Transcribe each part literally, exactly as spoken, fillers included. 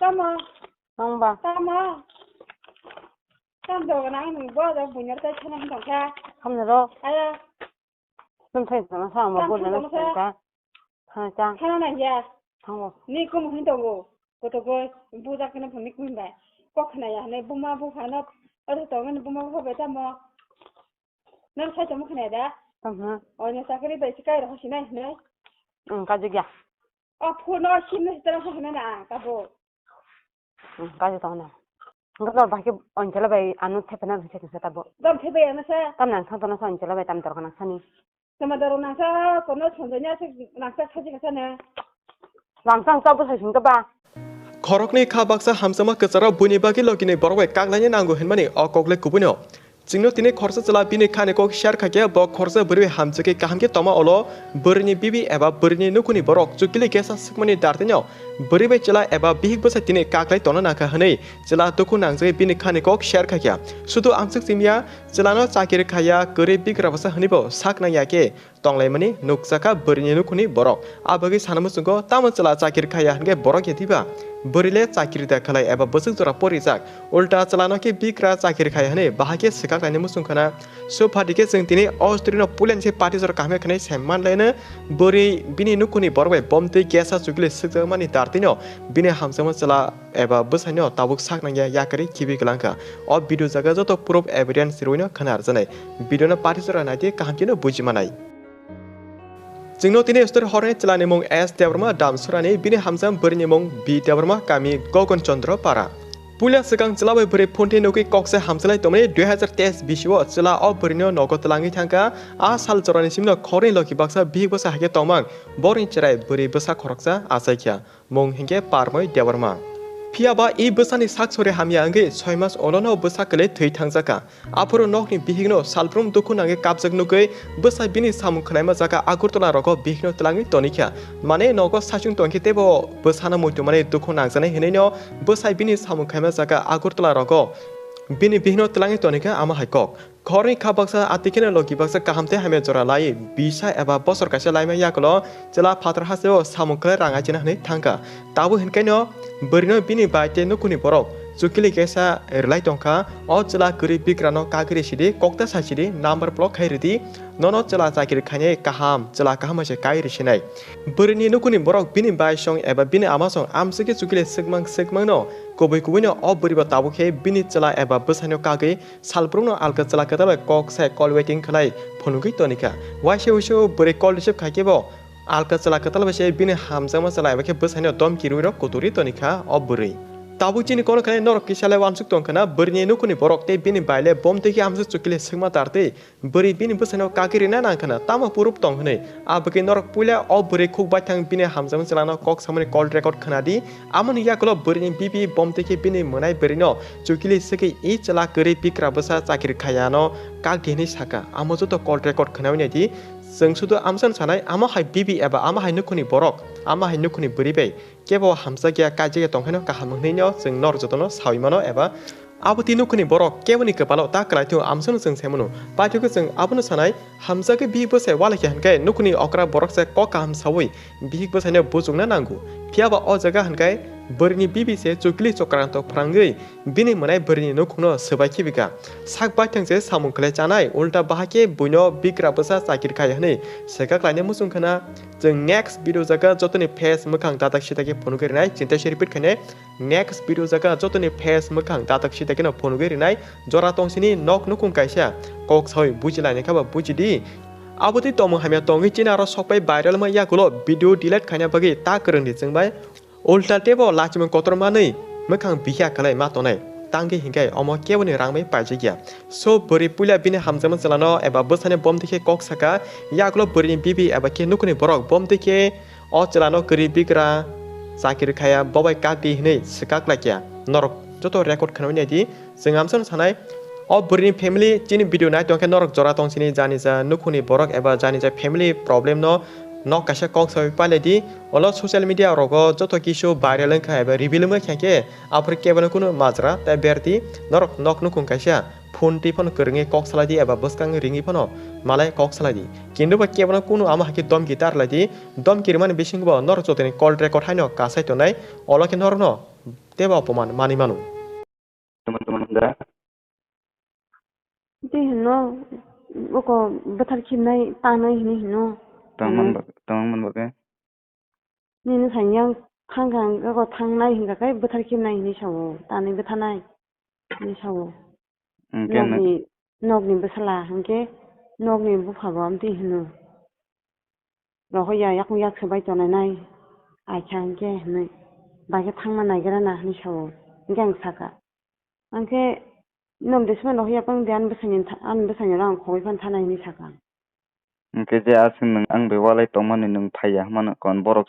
Tamo. Nang ba. Tamo. Tam dogo na ang bo da bunyar ta chana hin tongkha. Hamne ro. Aya. Tum thai tama sa ma Tam bo thai na tama sa. Ka. Ha ta. Khana na ya. Thango. Ni kum hin tongo. Koto go buja kana phang ni kum ba. Kok khana ya ne buma bu khana. Ado tongo ni buma bu ba tamo. Nang sai tamo khana da. Tamo. O ne sakri bai sikai ro sinai ne. Ang ka jigya. O phone o sim ne tara sa khana na ka bo. Hmm, kaisa tongna. Hwnkhe lor bahai khe Anchela bai ano thepana rwkhe kisa tabo. Dam thepai ano sa. Tam nang thang tongna sa Anchela bai tam dorkha nang sani. Sama daro nang sa kono sonjanya se nang sa khaji kasa na. Rang sang sa bwsai sing ba. Khoroknwi kha baksa hamjakma kwcharo buini bagwi loginwi borok bai kaklaina nango hwnmani o kokle kubuino. Chwngno tini khoroksa chwla bini khani kok share khaikhe, bo khoroksa bwrwi bai hamjakhe kaham khe tongma ulo bwrwini bibi eba bwrwini nukhungni borok chukili kesa swkmani dartino bwrwi bai chwla eba bihik bwsa tini kaklai tongna nangkha hwnwi chwla dukhu nangjagwi bini khani kok share khaikha. Sudu amswk simiya chwlano chakiri khaiya kwrwi bigra bwsa hwnwibo sak nangya khe tonglaimani nukjakha bwrwini nukhungni borok. A bagwi sana muchungo tamo chwla chakiri khaiya hwnkhe borok ya diba? Bwrwi le chakiri da khlai eba bwswk jora porijak. Ulta chwlano khe bigra chakiri khaiya hwnwi bahai khe swkak lainai muchung khana. Suphati khe chwng tini o story no puilani se party jora kaham khe khwnai sai manlaino. Bwrwi bini nukhungni borok bai bomtwi gas o chukli swkjakmani dartino bini hamjakma chwla eba bwsaino tabuk sak nangya yakarwi khibi kwlangkha. O video jaga joto proof evidence rwino khna rwjaknai. Video no party jora naidi kaham kheno buji manai. Chwngno tini story horni chwlani mung S Debbarma Damsurani, bini hamjak bwrwini mung B Debbarma, kami Gogon Chandra Para. Puila swkang chwla bai bwrwi phone twi nugwi kok se hamchalai tongmani dui hazar teis bisio chwla o bwrwino nogo twlangwi thangkha. A sal jorani simino khoroknwi loki baksa bihik bwsa hai khe tongmang, borokni chwrai bwrwi bwsa khoroksa achaikha. Mung hinkhe Parmoi Debbarma. Phiya ba i bwsani sak sori hamya wngwi soi mas olono bwsa kwlwi thwi thangjakha. Aphuru nokni bihikno salbrum dukhu nangwi kapjak nugwi bwsa bini samung khwlaima jaga Agartala rogo bihikno twlangwi tonikha. Mane nogo saichung tongkhe teibo bwsano muitu manwi dukhu nangjaknai hwnwino bwsai bini samung khaima jaga Agartala rogo bini bihikno twlangwi tonikha, amo hai kok. Khoroknwi kha baksa atwi kheno logi baksa kaham tei hamya jora laiwi bisa eba bosor kaisa laima yakulo chwla phatar hasteo samung khlai rang achina hwnwi thangkha. Tabuk hinkaino bwrwino bini bai tei nukhungni borok chukili kaisa rwlai tongkha. O chwla kwrwi bigrano kagwi rw sidi, kokta sa sidi, number block khai rwdi, nono chwla chakiri khainai kaham, chwla kaham hai se kai rw sinai. Bwrwini nukhungni borok bini bai song eba bini ama song amswkhe chukili swkmang swkmangno kubui kubuino o bwrwibo tabuk khe bini chwla eba bwsaino kagwi salbrumno alka chwla kwtal bai kok sai call waiting khlai phunugwi tonikha. Waisa waisa bwrwi call receive khaikhe bo alka chwla kwtal bai se bini hamjakma chwla eba khe bwsaino domki rwui rok kuturi tonikha o bwrwi. Tabuk chini kono khe norok kisa le wansuk tongkhana, bwrwini nukhungni borok tei bini bai le bom tei khe amswk chukile swkma tar tei bwrwi bini bwsaino kagwi rina nangkhana, tamo proof tong hwnwi. Abagwi norok puila o bwrwi khuk baithang bini hamjakma chwlano kok samani call record khna di. Amoni yakulo bwrwini bibi bom tei khe bini mwnai bwrwino chukili swkwi i chwla kwrwi bikra bwsa chakiri khaiya no kak di hwnwi sakha. Amo joto call record khnaui nai di. Chwng sudu amsano sanai, amo hai bibi eba amo hai nukhungni borok, amo hai nukhungni bwrwi bai kebo hamjakya, kaijakya tongkhaino kaham hwnwino chwng norok jotono saui mano eba abo twi nukhungni borok keboni kwpalo ta kwlaithu amsano chwng sai mano. Paithago chwng abono sanai, hamjakgwi bihik bwsai ualai khe hwnkhe nukhungni okra borok se kok kaham saui bihik bwsaino buchukna nango. Phiya ba o jaga hwnkhe bwrwini bibi se chukli chokranto phrangwi bini mwnai bwrwini nukhungno swbai khibika. Sak baithang se samung khlai chanai, ulta bahai khe buino bikra bwsa chakiri khai hwnwi swkak lainai muchung khana. Chwng next video jaga jotoni face mwkhang dadak sidak khe phunugwi rinai, chinta se repeat khainai. Next video jaga jotoni face mwkhang dadak sidak kheno phunugwi rinai. Jora tongsini nok nukhung kaisa kok saui buji lainai kha ba buji di. Abo twi tongmung hamya tongwi chini aro sokpai viral wngma yakulo video delete khaina bagwi ta kwrwng di chwng bai. Ulta teibo lachimung kotor manwi mwkhang bihya khlai ma tonai. Tangwi hinkhe omo keboni rang bai paijakya. So bwrwi puila bini hamjakma chwlano eba bwsani bom twi khe kok saka, yakulo bwrwini bibi eba khe nukhungni borok bom twi khe o chwlano kwrwi bigra chakiri khaya, bobai kak di hwnwi swkak laikya. Norok joto record khnaui nai di. Chwng amsano sanai, o bwrwini family chini video nai tongkhe norok jora tongsini jani ja nukhungni borok eba jani ja family problem no nok kaisa kok saui pailai di. Olo social media rogo joto kisu viral wngkha eba reveal wngkha khe aphuru kebono kunu majra tei berdi norok nok nukhung kaisa phone twi phano kwrwngwi kok salai di eba bwskang ringwi phano malai kok salai di. Kintu bo kebono kunu amo hai khe domki ta rwlai di. Domki rwmani bisingo bo norok jotoni call record haino kasai tongnai, olo khe norokno teibo opoman manwi mano. Tei hino, oko bwthar khibnai tanai hinwi hino. Tongmani bagwi, tongmani bagwi. Nini saimya thangkha hwnkhe, oko thangnai hwnkha khe bwthar khibnai hinwi sao, tanwi bwtharnai hinwi sao. Hwnkhe nokni, nokni bwsala hwnkhe nokni bupha bo amtwi hino. Rohorya yakung yak swbai tongnai, aisa hwnkhe hinwi. Bai khe thangna naigra na hinwi sao. Hwnkhe ang sakha. Ang khe, "Nwng de sima rohorya pang de, ani bwsani tha-, ani bwsani rang khogwi phan thanai," hinwi sakha. Hwnkhe je aswk nwng ang bai walai tongmani nwng phaiya hwnmano kon borok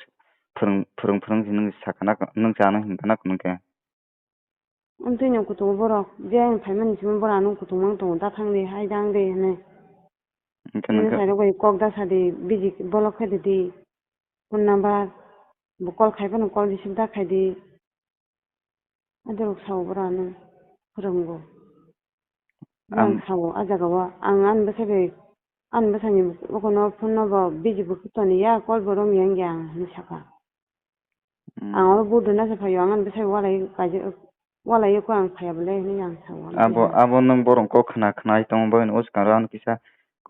phwrwng, phwrwng, phwrwng se nwng sakha na, nwng se ano hinkha na hwnkhe. Amtwi no kutung borok, je ang phaimani simi borok ano kutung mang tongo, da thang de, hai da ang de, hinwi. Hwnkhe nini nwngkhe sairok bai kok da sa di, biji block khai di di, phone number, bo call khai phano call receive da khai di. Adorok sao borok ano phwrwngo. Ang ang sao a jaga o, ang ani bwsai bai, ani bwsai ni bokhorok no phone no bo biji bo toni ya, call bo rom ya wngya ang hinwi sakha. Hmm. Ang oro buduna se phaio, ang ani bwsai walai kaijak, walai ko ang phaiya bole hinwi ang sao. Abo, abo nwng borok kok khna khna tongo, bo uskang ro ano kisa,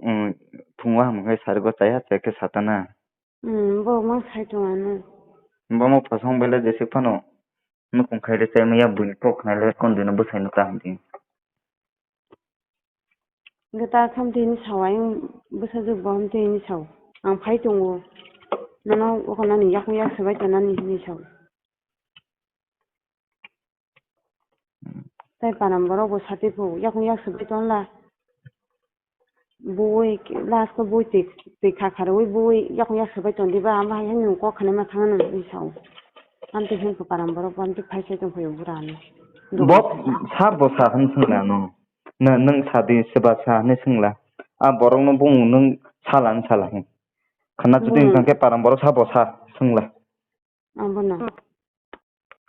um, phungo hamung hai sarigo chaya chaya khe satana. Hmm, borok ma sai tongo ano. Bo mo phasong bele jesik phano nukung khai le chai maya buini kok khna le kon dino bwsai no kaham di. Gata khamtwi ni sao, ayang bwsajwk bo hamtwi ni sao. Ang phai tongo. Nono okhonani yakung yak swbai tonani hinwi sao. Tai panam borok bo sati phu, yakung yak swbai tonla. Bui, last o bui twi, twi kha kharwi bui, yakung yak swbai ton diba, amo hai hai nwng kok khnaima thangna hinwi sao. Amtwi hwn phu panam borok, amtwi phai sai tong phaio bura ano. Bo sa bo sa hwn swngla no. Na, nwng sa di, swba sa hinwi swngla. A borokno bung nwng sala, nwng sala hin. Khana chudui wngkha khe parang borok sa bo sa swngla. Abono.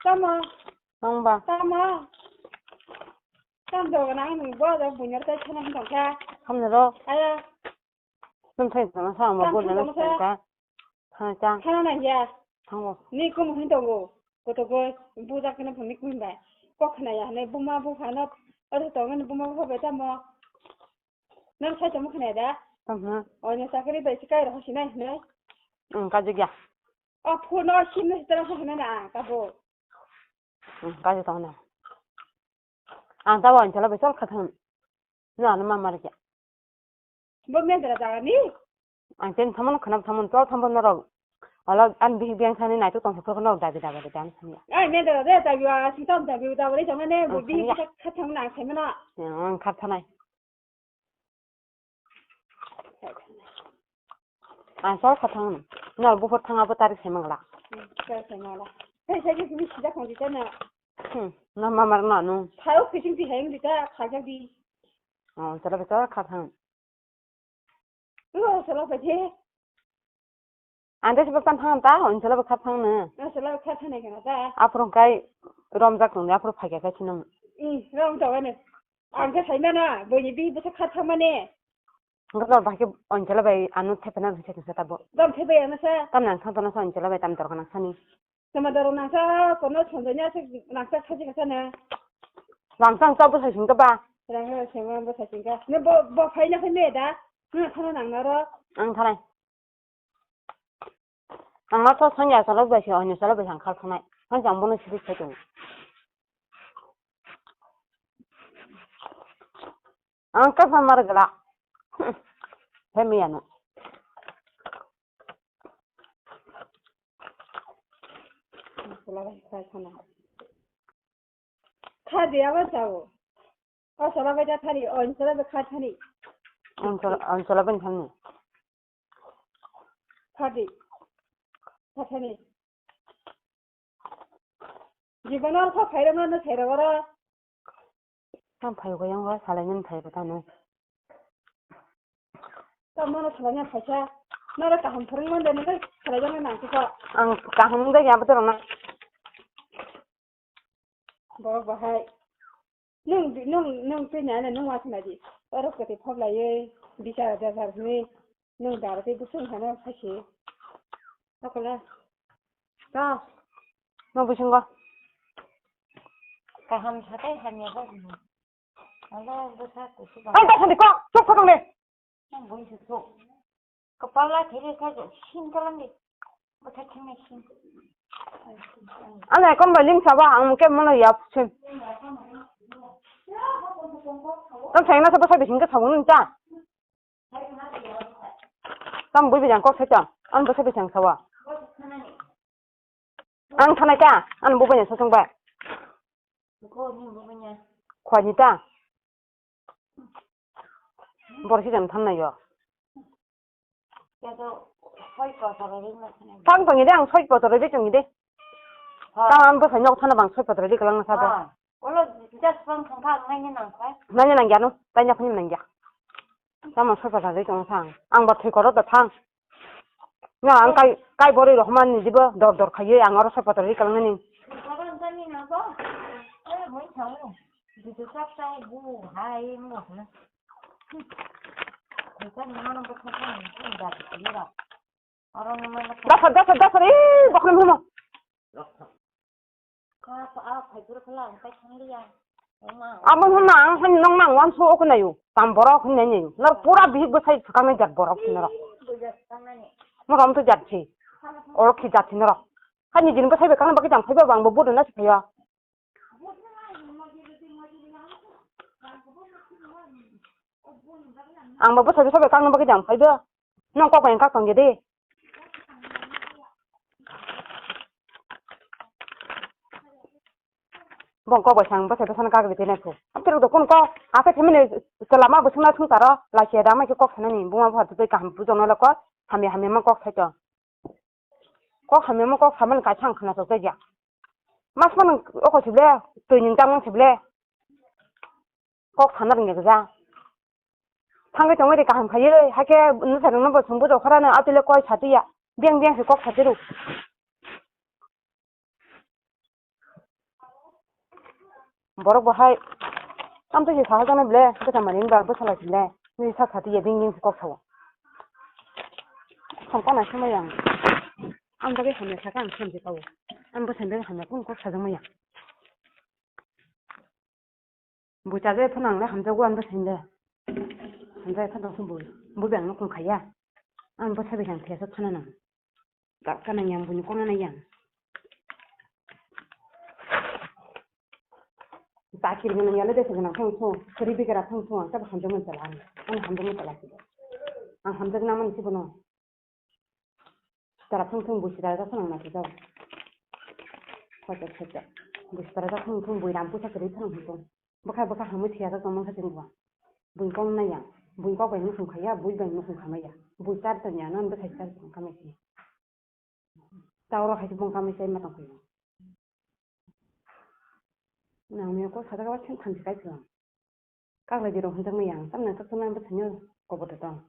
Tamo? Tamo? Tamo? Tam dogan ang nwng bo da bunyar tai thana hin tongkha. Hamna ro. Aya. Nwng thai thana sa ang bo. Tam bo thana sa. Thana sa. Thana nang ya. Thango. Ni kum hin tongo. Koto goi, bujak kene phone ni kum hin bai. Kok khna ya ne buma bu phano. Oro tongo ni buma bu bai tamo. Nwng sai tongma khna da? Aha. Oino chakri bai se kai rokho sinai hinwi. Ang kajik ya. O phone o sim no sitra sa hinai na ang kabo. Ang kajik tong na. Ang tabo ang chala bai chol khathang. No ano ma mar kya. Bo mendra jaga ni? Ang ten thamon khana thamon chol thamon norok. Ala an bihik biang sani naitok tong phok norok dabi dabi dabi ang sani. Ai mendra de dabi wa sing tam dabi dabi jong ne bo bihik khathang na sai mana. Ang khathanai. Ang sal kha thang no. No buphor thang abo tarik sai mangla. Hmm, tarik sai mangla. Sai sai khe bisi da khong di ta na. Hmm, na mamar na no. Thao kising di hayang di ta kha jak di. Oh, chala besa kha thang. Lo sala pa je. Ang de sibo kan thang ta, ang chala besa kha thang na. Na sala kha thang na kana ta. Aphuru kai rom jak nang, aphuru phai kha sinong. Hmm, rom ta ne. Ang khe sai mano, buini bihik bwsa kha thangmani. Hwnkhe no bahai khe Anjala bai ano thepana rwngsa tongsa tabo. Tamo thepai ano sa? Tam nang thang tongna sa Anjala bai tam dorkha nang sani. Tamo dorok nang sa, kono sonjoni aswk nang sa saji kha sana. Rang tang sa bwsai singkha ba. Rang sengma bwsai singkha. Ne bo, bo phaina phai me da? Nang thana nang naro. Ang thanai. Ang no to sanya salo bai se, oino salo bai ang khal thanai. Han jang bono sidi sai tong. Ang ka samar gala. He mi ano. Kha di abo sao. O sala bai da thani, o sala bai kha thani. Ang sala, ang sala bai thani. Kha di. Kha thani. Jibono kha khairok no sai rok oro. Ang phai kha yang wa salai nang phai kha tano. Tamo no salai nang phaisa. Noro kaham phwrwng mande nang salai nang nang kha. Ang kaham wng de ya botorok na. Borok bahai. Nwng, nwng, nwng twi nai, nwng wasana di. Oro kwtwi phoblaiwi bichar jajar hwnwi nwng dara tei bwswng hano sakhi. Okola. Ta. No bisingo. Kaham sakai hamya ba. Alo, bwsa kusu ba. Ai, ta sandi ko, chuk khotong de. Ang bui su chuk. Kapala thiri kha jo, sin kalang de. Bwsa thimi sin. Ano ekon bai ling sabo ang ke mono yap sim. Tam sayang na sabo sabi singka sabung nung ta. Tam bui bijang kok sacha. An bwsa bijang sawa. Ang thanai ta. An bui bijang sasung ba. Khwani ta. Borsi jang thanai yo. Tang tongi de, ang soi potro de tongi de. Tang ang bwsai nok thana bang soi potro de kalang na sabo. Ulo just bang thang thang nai ni nang khai. Nai ni nang ya no, tai nya phani nang ya. Tamo soi potro de tong thang. Ang ba thoi koro da thang. Na ang kai, kai bori rohman ni dibo dor dor khai ang oro soi potro de kalang ni. Koro tani na bo. Eh, moi thang. Bidu sap tai bu hai mo na. Dasar, dasar, dasar, eh, bokni mama. Amo hwnna ang hwn nong nang wan so oknayo. Tam borok hwnna ni. Nor pura bihik bwsai swkang jat borok norok. Morom to jat si. Oro khi jat si norok. Hani jin bwsai bekang bagi jang phaiba bang bo bodo na si phaiya. Ang bo bwsai bwsai bai kang nang bagwi jang phai do. Nang kok bai kak tong di. Bong kok bai sang bwsai bwsai kak di tenai phu. Am teruk do kun kok. Ake themini selama bwswng na thung taro. Lai se da mai kok sanani. Buma bha tu kaham pujo no lo kok. Hamya hamya ma kok sai to. Kok hamya mo kok samani kaisa ang khna sok ya. Mas man oko sible, twi ni tang sible. Kok sana ringya gja. Thangwi tongwi de kaham khaiye, hake nasa rang no bo sumbu do khara no atile koi satiya. Biang biang se kok satiru. Borok bo hai, tamo twi se saha jana ble, bwsa mani ba bwsa lai sile, nini sak sati ya bing bing se kok sao. Songkha nai sama yang. Ang bagwi hamya saka ang sem se kao. Ang bwsa bagwi hamya kung kok sajak maya. Bui chajakya phano ang le hamjakgo ang bwsa le. Hamjakya phano bui. Bui bang no kung khaiya. Ang bwsa bagwi ang thesa thana nang. Ka, ka nang yang buini kok nana yang. Bakir gwnang yale desa gwnang thang thung, sari bikara thang thung, ang tabo hamjakmani chala ang. Ang hamjakmani chala sida. Ang hamjakna mani sibo no. Tara thang thung busi tara thang nang na sida. Khochok khochok. Busi tara thang thung bui ram pusa kwrwi thang thung. Bwkha bwkha hamwi thwiya jak tongmani kha chwng bo. Buini kok nana yang. Buini kok bai muchung khaiya, bui bai muchung khamaya. Bui char tongya, non bwsai char tong khamai si. Tauro hai bung kamai sai ma tong khayo. Nang ni ko sada ka chen than kai thang. Kak lai di rong hanjak ma yang, tam nang kak tong nang bwsai no ko bo to tong.